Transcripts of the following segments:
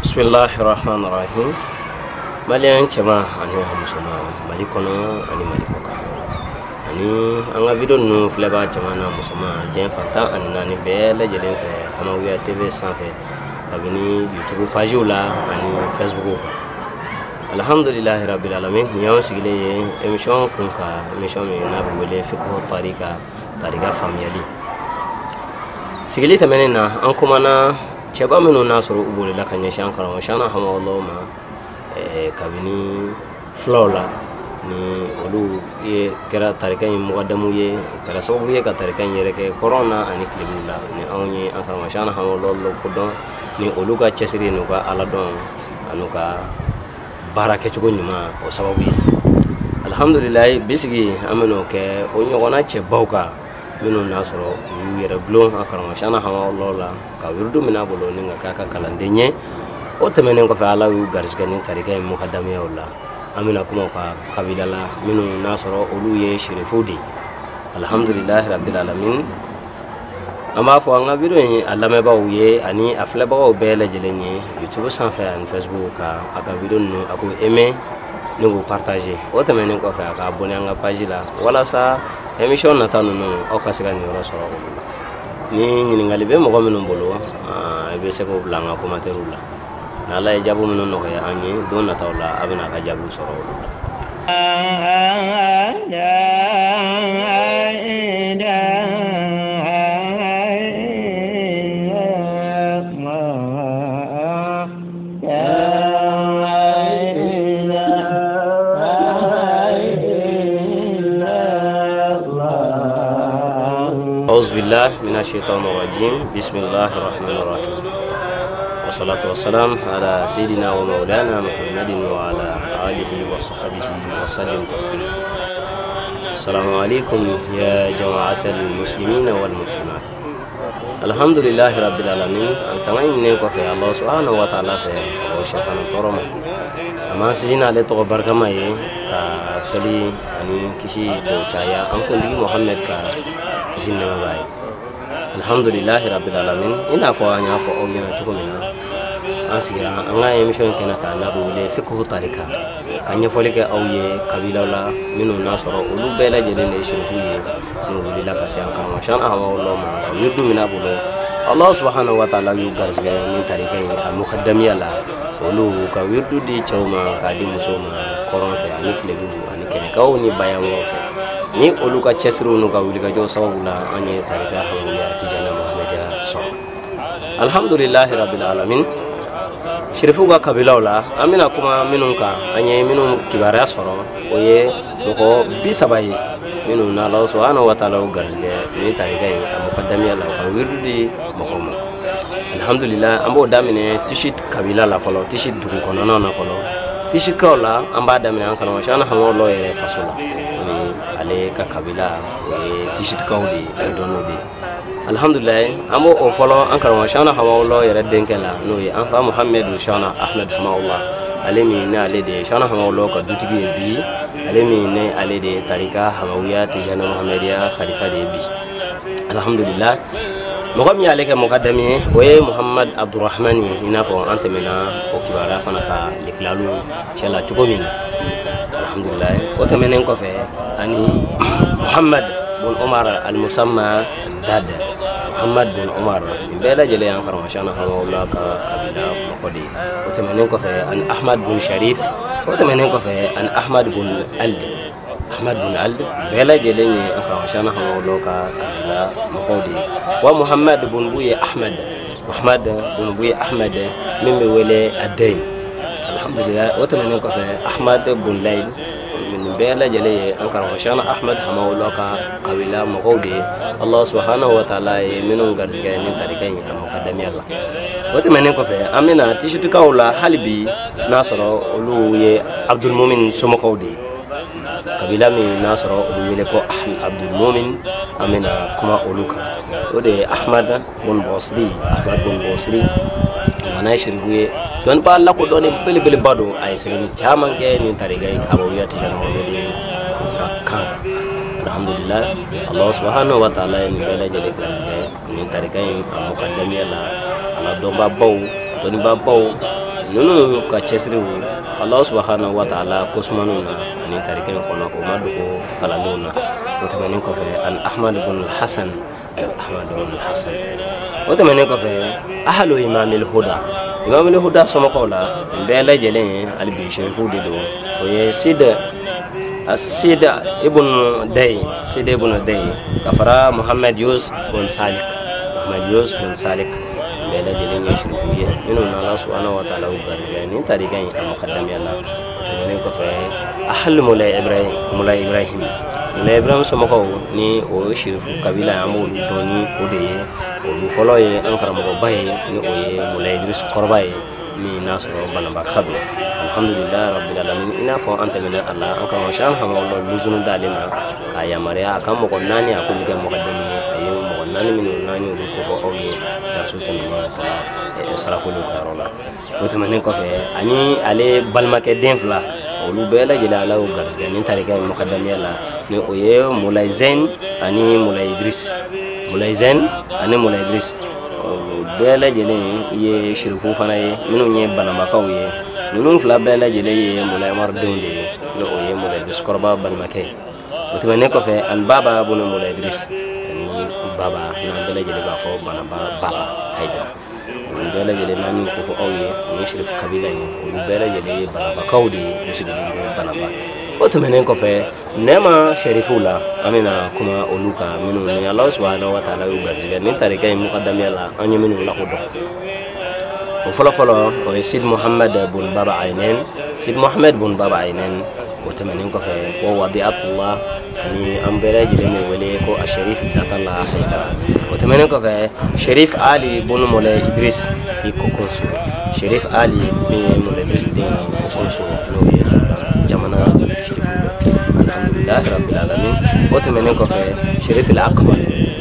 Bismillahi rahmani rahim. Maliyɛn cɛman ani a musoman, Mali kɔnɔ ani Mali kɔ kan, ani an ka video ninnu filɛbaa cɛman n'a musoman diɲɛ fan 14 bɛɛ lajɛlen fɛ Hamawiya TV sanfɛ, kabini YouTube pagew la ani Facebook kan. Alhamdulilahi rabbil alamin. Nin y'anw sigilen ye émission kun kan, émission min n'a bɛ wele Fiqhu Tarika, tarika faamuyali. Sigili tɛmɛnen na, an kumana cɛba minnu n'a sɔrɔ u bolila ka ɲɛsin an karamɔgɔ Shana Hamawula ma kabini fulaw la, ni olu ye kɛra tarika in mɔgɔdamu ye, o kɛra sababu ye ka tarika in yɛrɛ kɛ kɔrɔn na ani tilebiw la. Ni anw ye an karamɔgɔ Shana Hamawula kodɔn ni olu ka cɛsiri n'u ka ala dɔn an'u ka baara kɛcogo ɲuman o sababu ye. Alhamdulilayi, bi sigi an bɛn'o kɛ o ɲɔgɔnna cɛbaw kan minnu n'a sɔrɔ u y'u yɛrɛ gulon an karamɔgɔ Shana Hamawula la ka wirdu minɛ a bolo ni ka k'a ka kalanden ye. O tɛmɛnen kɔfɛ, Ala y'u garijɛgɛ ni tarika in mukadamiyaw la. An bɛna kuma u ka kabila la minnu n'a sɔrɔ olu ye serifuw de ye. Alhamdulilahi rabbil alamin. An b'a fɔ an ka video in a lamɛnbaaw ye ani a filɛbagaw bɛɛ lajɛlen ye YouTube sanfɛ ani Facebook kan, a ka video ninnu a k'o aimer ni k'o partager. O tɛmɛnen kɔfɛ, a ka abonné an ka page la walasa émission nata ninnu aw ka se ka niyɔrɔ sɔrɔ olu la. Ni ɲininkali bɛ mɔgɔ minnu bolo, i bɛ se k'o bila an ka commentaire la. N'Ala ye jaabi minnu nɔgɔya an ye don nataw la, a bɛna a ka jaabiw sɔrɔ olu la. أعوذ بالله من الشيطان الرجيم. بسم الله الرحمن الرحيم، والصلاة والسلام على سيدنا ومولانا محمد وعلى آله وصحبه وسلم تسليما. السلام عليكم يا جماعة المسلمين والمسلمات. الحمد لله رب العالمين. An tanga ɲininen kɔfɛ Allah subhanahu wa ta'ala fɛ ka bɔ shetana tɔɔrɔ ma, a m'an sinsin n'ale tɔgɔ barikama ye ka sɔli ani kisi k'o caya an kuntigi Muhammed ka, kisi nɛɛma b'a ye. Alhamdulilahi rabbil alamin. I n'a fɔ an y'a fɔ aw ɲɛna cogo min na, an sigira an ka émission kɛnɛ kan n'a bɛ wele Fiqhu Tarika, ka ɲɛfɔli kɛ aw ye kabilaw la minnu n'a sɔrɔ olu bɛɛ lajɛlen de ye sirifu ye, n'u wulila ka se an karamɔgɔ Shana Hamawula ma ka wirdu minɛ a bolo. Allah subhanahu wa ta'ala y'u garijɛgɛ ni tarika in a mukadamiya la, olu ka wirdu di cɛw ma k'a di musow ma kɔrɔn fɛ ani tilebiw ani kɛɲɛkaw ni bayankaw fɛ. Ni olu ka cɛsiriw n'u ka wulikajɔw sababu la, an ye tarika Hamawiya Tijani Muhamadiya sɔrɔ. Alhamdulilahi rabbil alamin. Sirifuw ka kabilaw la, an bɛna kuma minnu kan, an ye minnu kibaruya sɔrɔ, o ye mɔgɔ 30 ye minnu n'Ala subhanahu wa ta'ala y'u garijɛgɛ ni tarika in a mukadamiya la, u ka wirdu di mɔgɔw ma. Alhamdulillah, an b'o daminɛ Tisi kabila la fɔlɔ, Tisi dugu kɔnɔna na fɔlɔ. Tisikaw la, an b'a daminɛ an karamɔgɔ Shana Hamawula yɛrɛ faso la, ni ale ka kabila o ye Tisitikaw de ye, o dɔn n'o de ye. Alhamdulilayi, an b'o o fɔlɔ an karamɔgɔ Shana Hamawula yɛrɛ denkɛ la, n'o ye an fa Muhamadu Shana Ahmed Hamawula, ale min n'ale de ye Shana Hamawula ka dutigi ye bi, ale min ne ale de ye tarika Hamawiya Tijani Muhamadiya khalifa de ye bi. Alhamdulilayi, mɔgɔ min y'ale kɛ mɔgɔdami ye, o ye Muhamad Abdurahman ye, i n'a fɔ an tɛmɛna o kibaruya fana ka likilalu cɛla cogo min na. Alhamdulilayi, o tɛmɛnen kɔfɛ, ani Muhamad bun Umar al-Musamma Dad, Muhamad bun Umar, nin bɛɛ lajɛlen y'an karamɔgɔ Shana Hamawula ka kabila mɔgɔ de ye. O tɛmɛnen kɔfɛ, ani Ahmad bun Sharif. O tɛmɛnen kɔfɛ, ani Ahmad bun Ald, Ahmad bun Ald, bɛɛ lajɛlen ye an karamɔgɔ Shana Hamawula ka kabila mɔgɔw de ye. Wa Muhamad bun Buye Ahmad, Muhamad bun Buye Ahmad min bɛ wele Adeyi. Alhamdulilayi, o tɛmɛnen kɔfɛ, Ahmad bun Layil. Nin bɛɛ lajɛlen ye an karamɔgɔ Shana Ahmad Hamawula ka kabila mɔgɔw de ye, Allah subhanahu wa ta'ala ye minnu garijɛgɛ ni tarika in a mukadamiya la. O tɛmɛnen kɔfɛ, an bɛna Tisitukaw la hali bi, n'a sɔrɔ olu ye Abdulmumin somɔgɔw de ye, kabila min n'a sɔrɔ olu wele ko Ahl Abdulmumin. An bɛna kuma olu kan, o de ye Ahmad bun Bosiri. Ahmad bun Bosiri mana ye sirifu ye, dɔnnibaa lakodɔnnen belebeleba don. A ye sɛbɛnni caman kɛ nin tarika in Hamawiya Tijani Muhamadi kunna kan. Alhamdulillah, Allah subhanahu wa ta'ala ye nin bɛɛ lajɛlen garijɛgɛ nin tarika in a mukadamiya la, a la dɔnbaabaw, dɔnnibaabaw. Ninnu ka cɛsiriw Allah subhanahu wa ta'ala kosumaniw na ani tarika in kɔnɔ, o ma dogo kalandenw na. O tɛmɛnen kɔfɛ, ani Ahmad bin Hasan, Ahmad bin Hasan. O tɛmɛnen kɔfɛ, ahlu Imamil Huda, Imamil Huda somɔgɔw la, nin bɛɛ lajɛlen ye hali bi sherifuw de don. O ye Sid ibn Day, Sid ibn Day, ka fara Muhammad Yus bin Salik, Muhammad Yus bin Salik. Bɛɛ lajɛlen ye sherifu ye minnu n'Ala subhanahu wa ta'ala y'u garijɛgɛ nin tarika in a mukadamiya la. O tɛmɛnen kɔfɛ, ahlu Mulay Ibrahim, Mulay Ibrahim, Mulay Ibrahim somɔgɔw ni o sherifu kabila, an b'olu dɔn ni o de ye. Olu fɔlɔ ye an karamɔgɔba ye, ni o ye Mulay Idris kɔrɔba ye, min n'a sɔrɔ Banabaka don. Alhamdulilayi rabbil alamin. I n'a fɔ an tɛmɛna a la, an karamɔgɔ Shah Hamawula luzunu d'ale ma k'a yamaruya a ka mɔgɔ 4 a k'olu kɛ mɔgɔdami ye. A ye mɔgɔ 4 minnu n'an y'olu kofɔ aw ye darisu tɛmɛnen kɔnɔ sarakoliw ka yɔrɔ la. O tɛmɛnen kɔfɛ, ani ale balimakɛ den 2, olu bɛɛ lajɛlen Ala y'u garijɛgɛ nin tarika in mɔgɔdamiya la, ni o ye Mulay Zain ani Mulay Idris, Mulay Zain ani Mulay Idris. Bɛɛ lajɛlen ye sherifu fana ye minnu ye Banabakaw ye. Ninnu 2 bɛɛ lajɛlen ye Mulay Amar denw de ye, ni o ye Mulay Idris kɔrɔba balimakɛ ye. O tɛmɛnen kɔfɛ, ani Baba bunu Mulay Idris, ani Baba n'an bɛɛ lajɛlen b'a fɔ Banaba Baba Hayidara. Olu bɛɛ lajɛlen n'an y'u kofɔ aw ye, ni sherifu kabila in, olu bɛɛ lajɛlen ye Banabakaw de ye, u sigilen bɛ Banaba. O tɛmɛnen kɔfɛ, nɛɛma sherifuw la, an bɛna kuma olu kan minnu ni Ala subhanahu wa ta'ala y'u garijɛgɛ nin tarika in mukadamiya la, an ye minnu lakodɔn. O fɔlɔ-fɔlɔ, o ye Sid Muhammad bun Baba Aynen, Sid Muhammad bun Baba Aynen. O tɛmɛnen kɔfɛ, wa Wadiatullah, ni an bɛɛ lajɛlen b'o wele ko a Sherif Datala Hayidara. O tɛmɛnen kɔfɛ, Sherif Ali bun Mulay Idris fi Kokonso, Sherif Ali min ye Mulay Idris den ye Kokonso, n'o ye Sudan jamana sherifu ye. Alhamdulilahi rabbil alamin. O tɛmɛnen kɔfɛ, Sherif al-Akbar,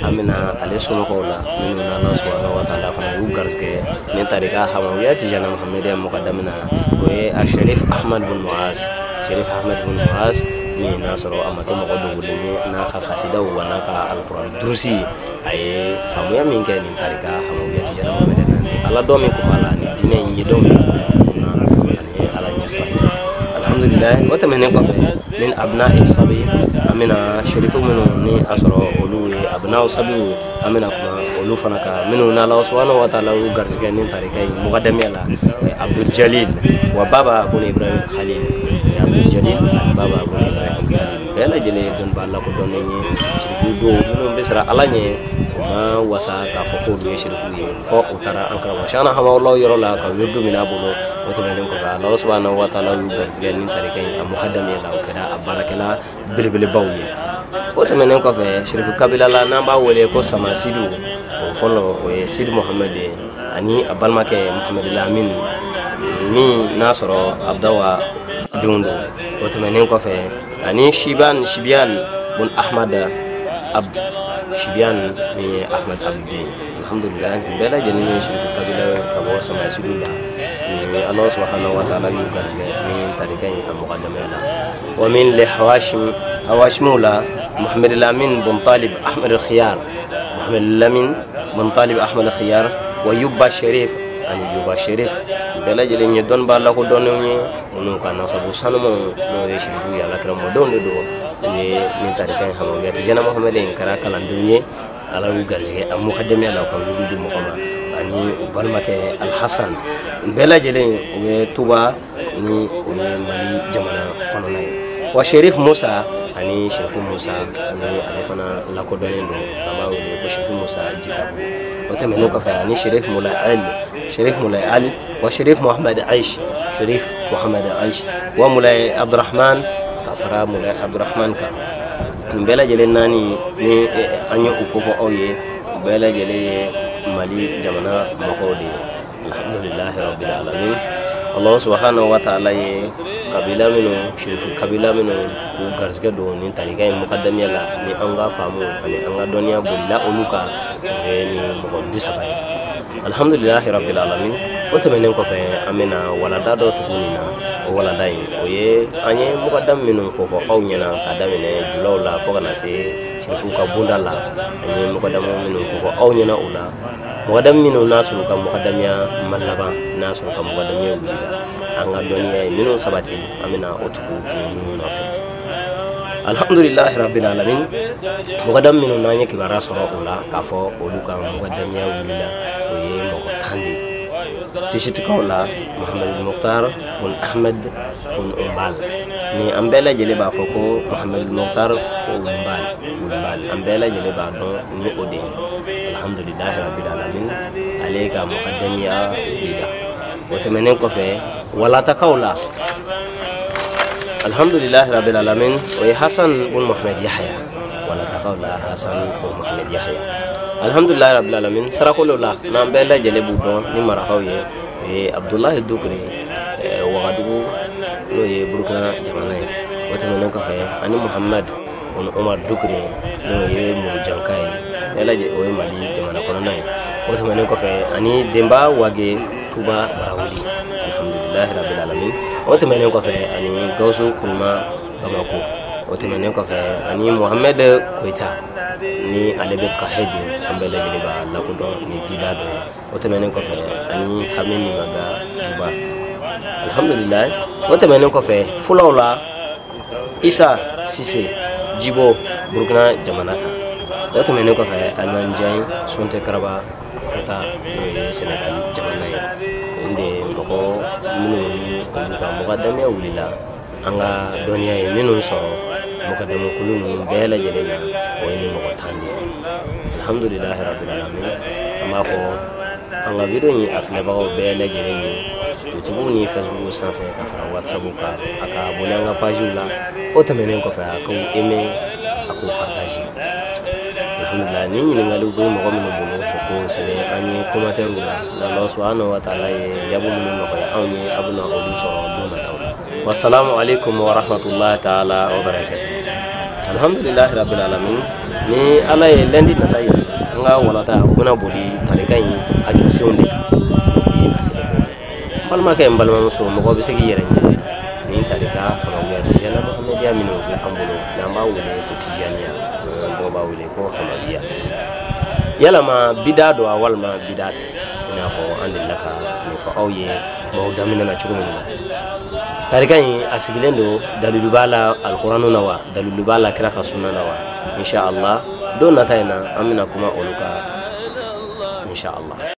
an bɛna ale somɔgɔw la minnu n'Ala subhanahu wa ta'ala fana y'u garijɛgɛ nin tarika Hamawiya Tijani Muhamadiya mɔgɔdamina, o ye a Sherif Ahmad bin Muaz, Sherif Ahmad bin Muaz, min n'a sɔrɔ a ma kɛ mɔgɔ dogolen ye n'a ka kasidaw wa n'a ka alikuran durusi. A ye faamuya min kɛ nin tarika Hamawiya Tijani Muhamadiya na, ni Ala dɔn min kun b'a la, ni diinɛ in ɲɛdɔn min kun b'a la, ani Ala ɲɛsira. Alhamdulilayi. O tɛmɛnen kɔfɛ, min abna sabi, an bɛna sherifu minnu ni a sɔrɔ olu ye abna sabiw, an bɛna kuma olu fana kan minnu n'Ala subhanahu wa ta'ala y'u garijɛgɛ nin tarika in mukadamiya la. Abdul Jalil wa Baba bun Ibrahim Khalil, Abdul Jalil ani Baba bun Ibrahim Khalil, bɛɛ lajɛlen ye dɔnnibaa lakodɔnnen ye. Sherifu don minnu bɛ siran Ala ɲɛ, u ma wasa k'a fɔ k'olu ye sherifu ye fɔ u taara an karamɔgɔ Shana Hamawula yɔrɔ la ka wirdu minɛ a bolo. O tɛmɛnen kɔfɛ, Ala subhanahu wa ta'ala y'u garijɛgɛ nin tarika in a mukadamiya la, o kɛra a baarakɛla belebelebaw ye. O tɛmɛnen kɔfɛ, sherifu kabila la n'an b'a wele ko Samasidu, o fɔlɔ o ye Sidi Muhamad ye, ani a balimakɛ Muhamad Lamin, min n'a sɔrɔ Abdawa denw don. O tɛmɛnen kɔfɛ, ani Shiban, Shibian bun Ahmad Abd, Shibian min ye Ahmad Abd den. Alhamdulillah, nin bɛɛ lajɛlen ye sherifu kabila ka bɔ Samasidu la, ni Ala subhanahu wa ta'ala y'u garijɛgɛ ni tarika in a mɔgɔdamaya la. Wa min le Hawashim, Hawashimiw la, Muhamad Lamin bun Talib Ahmad Khiyar, Muhamad Lamin bun Talib Ahmad Khiyar, wa Yuba Sherif, ani Yuba Sherif. Bɛɛ lajɛlen ye dɔnnibaa lakodɔnnenw ye minnu ka nasabu sanumanw, n'o ye sherifu ye, Alakira mɔdenw de don. U ye nin tarika in Hamawiya Tijani Muhamadi in kɛra kalandenw ye. Ala y'u garijɛgɛ a mukadamiya la, u ka wuli di mɔgɔ ma, ani u balimakɛ Alhasan. Bɛɛ lajɛlen u bɛ Tuba, ni o ye Mali jamana kɔnɔna ye. Wa Sherif Musa, ani Sherifu Musa, ani ale fana lakodɔnnen don, an b'a wele ko Sherifu Musa Jidabu. O tɛmɛnen kɔfɛ, ani Sherif Mulay Ali, Sherif Mulay Ali, wa Sherif Muhamad Aish, Sherif Muhamad Aish, wa Mulay Abdurahman, ka fara Mulay Abdurahman kan. Nin bɛɛ lajɛlen 4 ni an ye u kofɔ aw ye, u bɛɛ lajɛlen ye Mali jamana mɔgɔw de ye. Alhamdulilahi rabbil alamin. Allah subhanahu wa ta'ala ye kabila minnu, sherifu kabila minnu k'u garijɛgɛ don nin tarika in mukadamiya la, ni an ka faamu ani an ka dɔnniya bolila olu kan, o ye ni mɔgɔ 30 ye. Alhamdulilahi rabbil alamin. O tɛmɛnen kɔfɛ, an bɛna walada dɔ tugu nin na. O walanda in, o ye an ye mɔgɔdam minnu kofɔ aw ɲɛna ka daminɛ julaw la fo ka na se sirifuw ka bonda la. An ye mɔgɔdam minnu kofɔ aw ɲɛna o la, mɔgɔdam minnu n'a sɔrɔ ka mɔgɔdamiya ma laban, n'a sɔrɔ ka mɔgɔdamiya wulila, an ka dɔnniya ye minnu sabati, an bɛna o tugu ninnu nɔfɛ. Alhamdulilahi rabbil alamin. Mɔgɔdam minnu n'an ye kibaruya sɔrɔ o la k'a fɔ olu ka mɔgɔdamiya wulila, o ye mɔgɔ 10 de ye. Tisitikaw la, Muhamadu Mukhtar bun Ahmed bun Umbal, ni an bɛɛ lajɛlen b'a fɔ ko Muhamadu Mukhtar Umbal, Umbal, an bɛɛ lajɛlen b'a dɔn ni o de ye. Alhamdulilahi rabbil alamin, ale ka mɔgɔdamiya wulila. O tɛmɛnen kɔfɛ, walatakaw la, alhamdulilahi rabbil alamin, o ye Hasan bun Muhammed Yahya. Walatakaw la, Hasan bun Muhammed Yahya. Alhamdulilahi rabbil alamin. Sarakolo la, n'an bɛɛ lajɛlen b'u dɔn ni marakaw ye, o ye Abdulahi Dukure, Wagadugu, n'o ye Burukina jamana ye. O tɛmɛnen kɔfɛ, ani Muhammed bun Umar Dukure, n'o ye Murujanka ye, bɛɛ lajɛ o ye Mali jamana kɔnɔna ye. O tɛmɛnen kɔfɛ, ani Denba Wage Tuba Barawuli. Alhamdulilahi rabbil alamin. O tɛmɛnen kɔfɛ, ani Gawusu Kuruma Bamako. O tɛmɛnen kɔfɛ, ani Muhammed Koyita, ni ale bɛ Kahedi, an bɛɛ lajɛlen b'a lakodɔn ni gida dɔ ye. O tɛmɛnen kɔfɛ, ani Hami Nimaga Juba. Alhamdulilahi. O tɛmɛnen kɔfɛ, fulaw la, Isa Sise Jibo, Burukina jamana kan. O tɛmɛnen kɔfɛ, Alimanjayi Sonte Karaba Futa, n'o ye Senegal jamana ye. Nin de ye mɔgɔ minnu ni olu ka mɔgɔdamiya wulila, an ka dɔnniya ye minnu sɔrɔ mɔgɔdamukulu ninnu bɛɛ lajɛlen na, o ye ni mɔgɔ 10 de ye. Alhamdulilahi rabbil alamin. An b'a fɔ an ka video in a filɛbagaw bɛɛ lajɛlen ye YouTube ni Facebook sanfɛ ka fara WhatsApp kan, a ka abonné an ka page la. O tɛmɛnen kɔfɛ, a k'u aimer, a k'u partager. Alhamdulilah. Ni ɲininkaliw bɛ mɔgɔ minnu bolo, o k'o sɛbɛn an ye commentaire la. N'Allah subhanahu wa ta'ala ye jaabi minnu nɔgɔya anw ye, a bɛna olu sɔrɔ don nataw la. Wassalamu alaikum wa rahmatullahi ta'ala wa barakatuh. Alhamdulilahi rabbil alamin. Ni Ala ye lundi nata yira, an ka walata o bɛna boli tarika in a jɔsenw de kan, a sɛbɛn. Balimakɛ, n balimamuso, mɔgɔ bɛ se k'i yɛrɛ ɲininka nin tarika hamawiya tijana muhamadiya minnu filɛ an bolo, n'an b'a wele ko tijaniya, dɔw b'a wele ko hamawiya, yalama bida don wa walima bida tɛ? I n'a fɔ an delila ka nin fɔ aw ye kumaw daminɛ na cogo min na, tarika in a sigilen don, dalilu b'a la alkuranu na wa, dalilu b'a la kira ka sunna na wa? Insha Allah, don nata in na, an bɛna kuma olu kan insha Allah.